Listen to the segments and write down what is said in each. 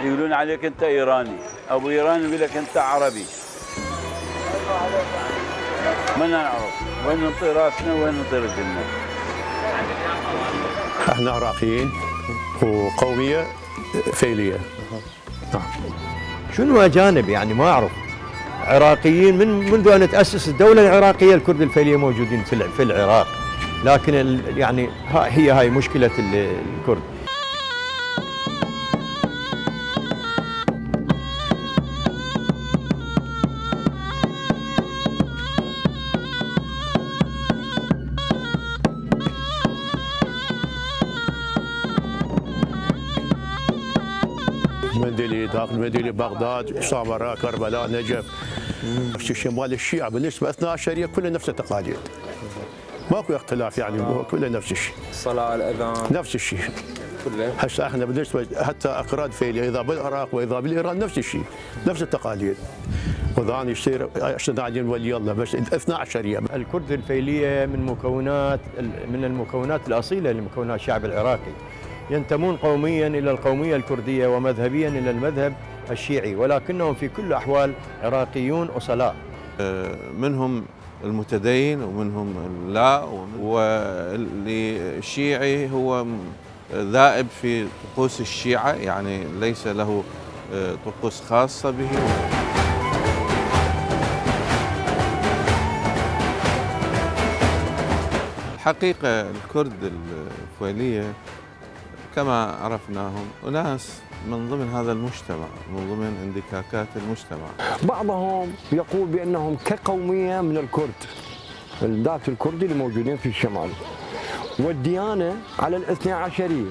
يقولون عليك أنت إيراني، أبو إيراني يقول لك أنت عربي. ما نعرف وين نطير راسنا وين نطير رجلنا. احنا عراقيين وقومية فيلية. نعم. شنو أجانب يعني ما أعرف. عراقيين منذ أن تأسس الدولة العراقية الكرد الفيلية موجودين في العراق، لكن يعني هاي مشكلة الكرد. مندلي داخل مندلي بغداد سامراء كربلاء نجف. نفس الشيء مال الشيعة بالنسبة 12 كلها نفس التقاليد، ماكو اختلاف يعني، كلها نفس الشيء. الصلاة الأذان نفس الشيء كله. هسه احنا بالنسبة حتى أكراد فيلية إذا بالعراق وإذا بالإيران نفس الشيء، نفس التقاليد. وذان يصير اشتداعين ولي الله بس 12 يوم. الكرد الفيلية من المكونات الأصيلة لمكونات الشعب العراقي، ينتمون قوميا إلى القومية الكردية ومذهبيا إلى المذهب الشيعي، ولكنهم في كل الأحوال عراقيون أصلاء. منهم المتدين ومنهم لا، واللي الشيعي هو ذائب في طقوس الشيعة، يعني ليس له طقوس خاصة به. الحقيقة الكرد الفويلية كما عرفناهم أناس من ضمن هذا المجتمع، من ضمن اندكاكات المجتمع. بعضهم يقول بأنهم كقومية من الكرد، الذات الكردي اللي موجودين في الشمال، والديانة على الاثنى عشرية،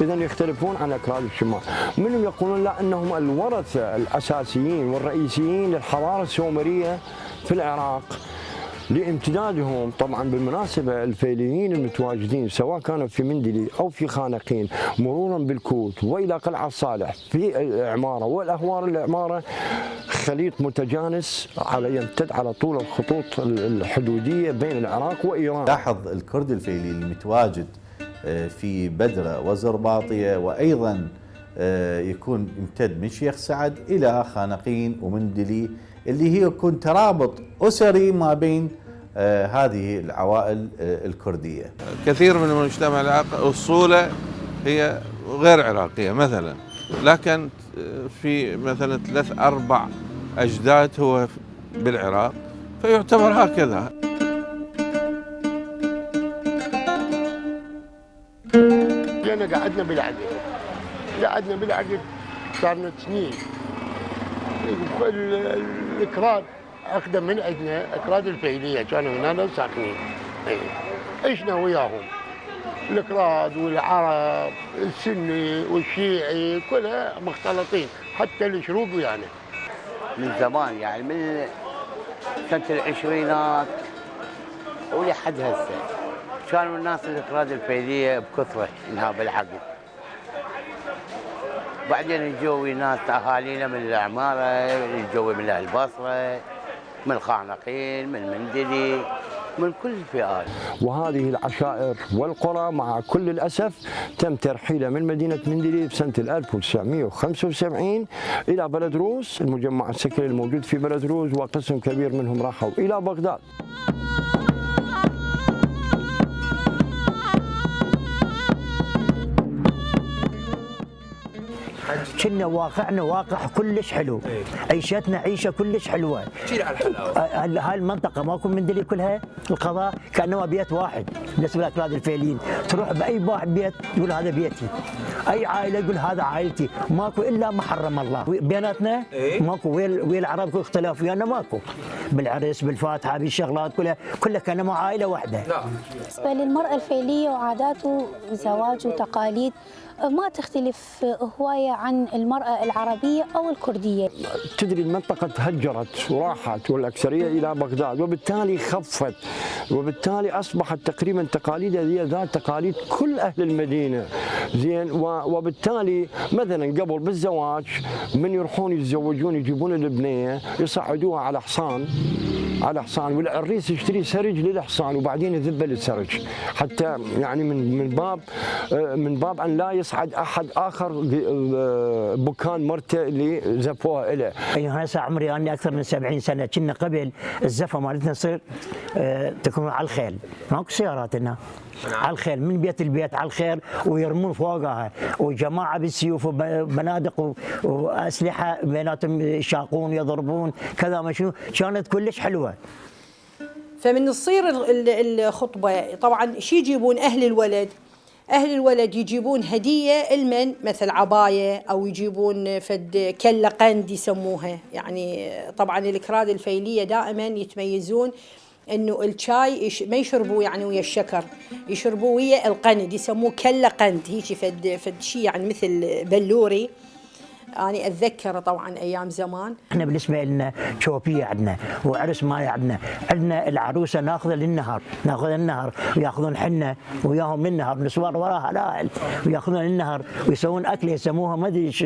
إذا يختلفون عن أكراد الشمال. منهم يقولون لا، أنهم الورثة الأساسيين والرئيسيين للحضارة السومرية في العراق، لامتدادهم. طبعا بالمناسبة الفيليين المتواجدين سواء كانوا في مندلي أو في خانقين مرورا بالكوت وإلى قلعة صالح في العمارة والأهوار العمارة، خليط متجانس يمتد على طول الخطوط الحدودية بين العراق وإيران. لاحظ الكرد الفيلي المتواجد في بدرة وزرباطية، وأيضا يكون يمتد من شيخ سعد إلى خانقين ومندلي، اللي هي يكون ترابط أسري ما بين هذه العوائل الكردية. كثير من المجتمع العراقي أصوله هي غير عراقية مثلا، لكن في مثلا 3-4 أجداد هو بالعراق، فيعتبر هكذا. جينا قعدنا بالعقد صارنا سنين. الأكراد أقدم من عندنا، أكراد الفيلية كانوا هنا ساكنين، عشنا وياهم. الأكراد والعرب السني والشيعي كلها مختلطين، حتى الشروق ويانا من زمان، يعني من سنة العشرينات ولحد هسه كانوا الناس الأكراد الفيلية بكثرة هنا بالعقد. بعدين يجوا ناس اهالينا من العماره، يجوا من البصره، من الخانقين، من مندلي، من كل الفئات. وهذه العشائر والقرى مع كل الاسف تم ترحيلها من مدينه مندلي بسنه 1975 الى بلد روس، المجمع السكني الموجود في بلد روس، وقسم كبير منهم راحوا الى بغداد. كنا واقعنا واقع كلش حلو، عيشتنا عيشه كلش حلوه. هاي المنطقه ماكو مندلي كلها القضاء كانه بيت واحد بالنسبه للاكراد الفيليين، تروح باي بيت يقول هذا بيتي، اي عائله يقول هذا عائلتي، ماكو الا ما حرم الله بيناتنا. ماكو ويا العرب اختلاف ويانا ماكو، بالعرس بالفاتحه بالشغلات كلها كانما عائله واحده. بالنسبه للمراه الفيليه وعاداته وزواج وتقاليد ما تختلف هواية عن المرأة العربية أو الكردية. تدري المنطقة تهجرت وراحت والأكثرية إلى بغداد، وبالتالي خفت، وبالتالي أصبحت تقريبا تقاليدها هي ذات تقاليد كل أهل المدينة. زين، وبالتالي مثلا قبل بالزواج من يروحون يتزوجون يجيبون البنية يصعدوها على حصان على حصان، والعريس يشتري سرج للحصان وبعدين يذبه للسرج، حتى يعني من باب ان لا يصعد احد اخر بكان مرته اللي زفوها له. ايوه هسه عمري اني اكثر من 70 سنه، كنا قبل الزفه مالتنا تصير تكون على الخيل، ماكو سيارات هنا. على الخيل من بيت البيت على الخيل ويرمون فوقها، وجماعه بالسيوف وبنادق واسلحه بيناتهم يشاقون يضربون كذا ما شنو، كانت كلش حلوه. فمن تصير الخطبه طبعا شي يجيبون اهل الولد يجيبون هديه لمن، مثل عبايه او يجيبون فد كله قند يسموها. يعني طبعا الكراد الفيليه دائما يتميزون انه الشاي ما يشربوه يعني ويا الشكر، يشربوه ويا القند، يسموه كله قند، هيك فد شيء يعني مثل بلوري. أنا أتذكر طبعا أيام زمان. احنا بالنسبة لنا شوبية عندنا وعرس ماي عندنا العروسة ناخذها للنهر، وياخذون حنة وياهم للنهر، نسوان وراها لا وياخذون للنهر ويسوون أكل يسموها ما أدري ايش،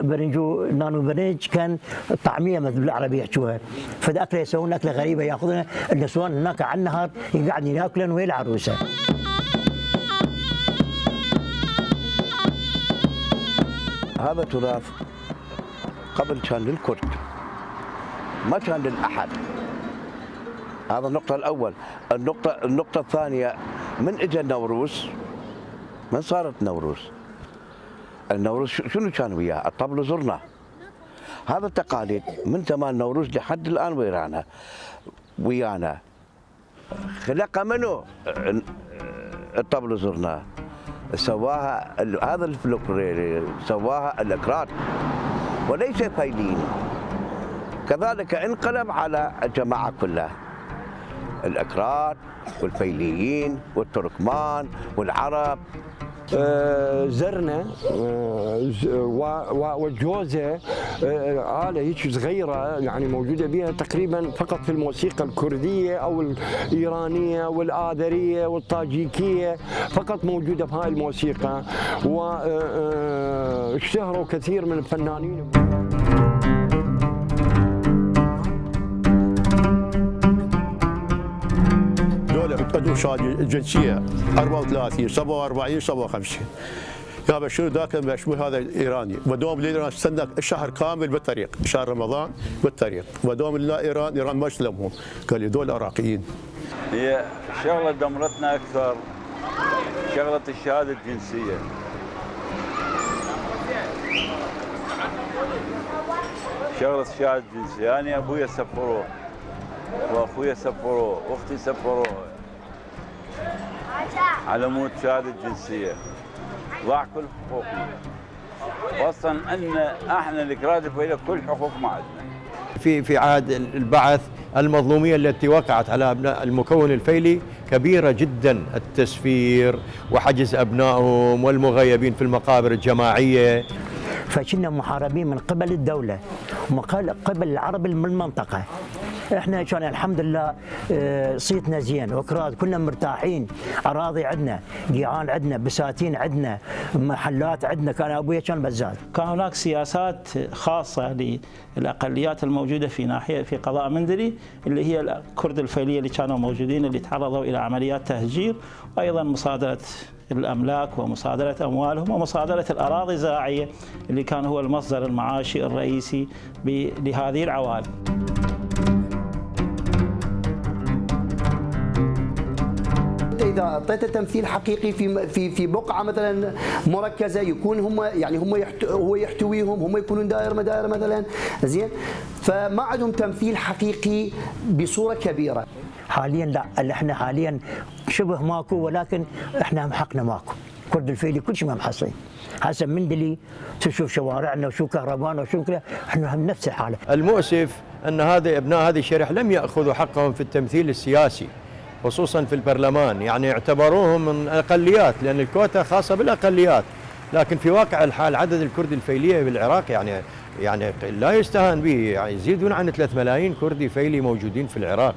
برنجو نانو برنج، كان طعمية مثل بالعربية يحكوها، فدا أكله يسوون أكلة غريبة ياخذون النسوان هناك على النهر يقعدون ياكلون ويا العروسة. هذا تراث قبل كان للكرد ما كان للأحد. هذا النقطة الأول. النقطة الثانية، من اجى النوروز، من صارت النوروز شنو كان وياه؟ الطبل زرنا. هذا التقاليد من زمان نوروز لحد الآن ويانا. خلق منه الطبل زرنا، سواها هذا الفلكلور سواها الأكراد وليس فايلين. كذلك انقلب على الجماعة كلها، الأكراد والفيليين والتركمان والعرب. زرنا والجوزة آلة هيك صغيرة يعني موجودة بها تقريبا فقط في الموسيقى الكردية أو الإيرانية والآذرية والطاجيكية، فقط موجودة بهاي الموسيقى، واشتهروا كثير من الفنانين. بدو شاد الجنسيه 34 47 57 يا شنو ذاك مشبوه هذا الايراني، ودوم لايران استنى شهر كامل بالطريق، شهر رمضان بالطريق، ودوم لا ايران ما اسلمهم، قال لي دول عراقيين. هي شغله دمرتنا اكثر شغله الشهاده الجنسيه. شغله الشهاده الجنسيه، انا ابويا سفروه واخويا سفروه واختي سفروه على مود شهاده الجنسيه، ضاع كل حقوقنا، واصلا ان احنا الكراد الفيليه كل حقوق ما عندنا. في عهد البعث المظلوميه التي وقعت على ابناء المكون الفيلي كبيره جدا، التسفير وحجز ابنائهم والمغيبين في المقابر الجماعيه. فكنا محاربين من قبل الدولة ومن قبل العرب من المنطقة. احنا كان الحمد لله صيتنا زين وكراد، كنا مرتاحين، اراضي عندنا، قيعان عندنا، بساتين عندنا، محلات عندنا. كان ابويا كان بزاد. كان هناك سياسات خاصه للاقليات الموجوده في ناحيه في قضاء مندلي، اللي هي الكرد الفيليه اللي كانوا موجودين، اللي تعرضوا الى عمليات تهجير، وايضا مصادره الاملاك ومصادره اموالهم ومصادره الاراضي الزراعيه اللي كان هو المصدر المعاشي الرئيسي لهذه العوائل. إذا أعطيته تمثيل حقيقي في بقعة مثلا مركزة، يكون هم يعني هو يحتويهم، هم يكونون دائرة مثلا، زين، فما عندهم تمثيل حقيقي بصورة كبيرة. حاليا لا، اللي احنا حاليا شبه ماكو، ولكن احنا حقنا ماكو. كرد الفيلي كل شيء ما محصلين. حسب مندلي تشوف شوارعنا وشو كهربانا وشو كذا، احنا هم نفس الحالة. المؤسف ان هذه ابناء هذه الشريحة لم يأخذوا حقهم في التمثيل السياسي، خصوصا في البرلمان، يعني اعتبروهم من اقليات لان الكوتا خاصه بالاقليات، لكن في واقع الحال عدد الكرد الفيليه بالعراق يعني لا يستهان به، يعني يزيدون عن 3 ملايين كردي فيلي موجودين في العراق.